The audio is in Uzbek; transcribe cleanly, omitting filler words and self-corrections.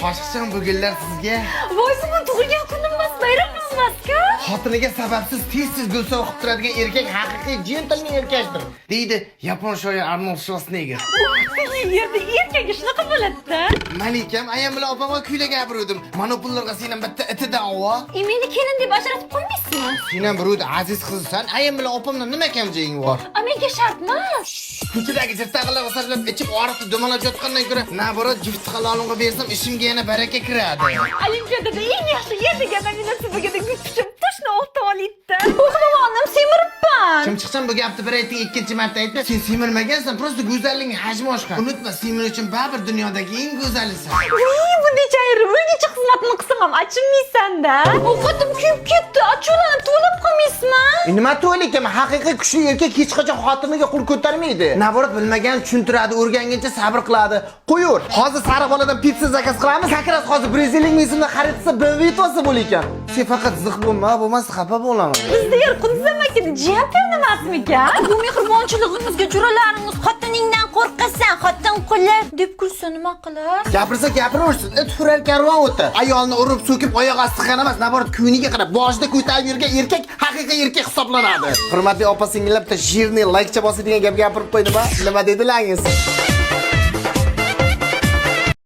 Qoshiqchan, bu gullar sizga. Voy, bugun tug'ilgan kunim emas, bayramim emas-ku. Xotiniga sababsiz tez-tez gul sovg'a qilib turadigan erkak haqiqiy jentelmen erkakdir, deydi yapon shoiri Arnold Shvarsenegger. Yerda erkak shunaqa bo'ladi-da. Malikam, ayam bilan opamga kuylab gapiruvdim. Mana pullarga sen ham bitta itidan ova. E, meni kelin deb ajratib qo'ymaysizmi? Sen ham birovni aziz qizisan, ayam bilan opamdan nima kam joying bor? A, menga shart emas. Ko'chadagi jirtag'larga sarflab ichib og'riqni dumalab yotgandan ko'ra, наоборот, juft halolimga bersam, ishimga yana baraka kiradi. Olimpiadada eng yaxshi yer degan nominatsiya bo'lganda yutishim точно oltin olibdi. O'g'lonim, semiribman. Chimchiqchan, bu gapni bir aytding, ikkinchi marta aytma. Sen semirmagansan, просто go'zalliging hajmi oshgan. Unutma, sen uchun baribir dunyodagi eng go'zalisan. Voy, bunday chayirib o'lguncha xizmatini qilsam ham achinmaysan-da. Ovqatim kuyib ketdi, achuvlanib tuvlab qolmaysizmi? E, nima to'ylik? Haqiqiy kuchli erkak hech qachon xotiniga qo'l ko'tarmaydi. Наоборот, bilmagan tushuntiradi, o'rganguncha sabr qiladi. Qo'yur. Hozir sariq boladan pitsa заказ qilamiz. Как раз hozir 150 ming so'mdan xarid qilsa, BMW yutsa bo'lar ekan. Sen faqat ziq bo'lma, bo'lmasa xafa bo'laman. Bizda yer Qunduz amakini jiyan emasmikan? Bu mehribonchiligingizga jo'ralaringiz "Xotiningdan qo'rqasan, xotin quli" deb kulsa nima qilar? Gapirsa gapiraversin, it hurar, karvon o'tar. Ayolni urib, so'kib, oyoq osti qilgan emas, наоборот, kuyniga qarab, boshida ko'tarib yurgan erkak haqiqiy erkak hisoblanadi. Hurmatli opa singillar, bitta жирный laykcha bosadigan gap gapirib qo'ydim, ha? Nima dedilaringiz?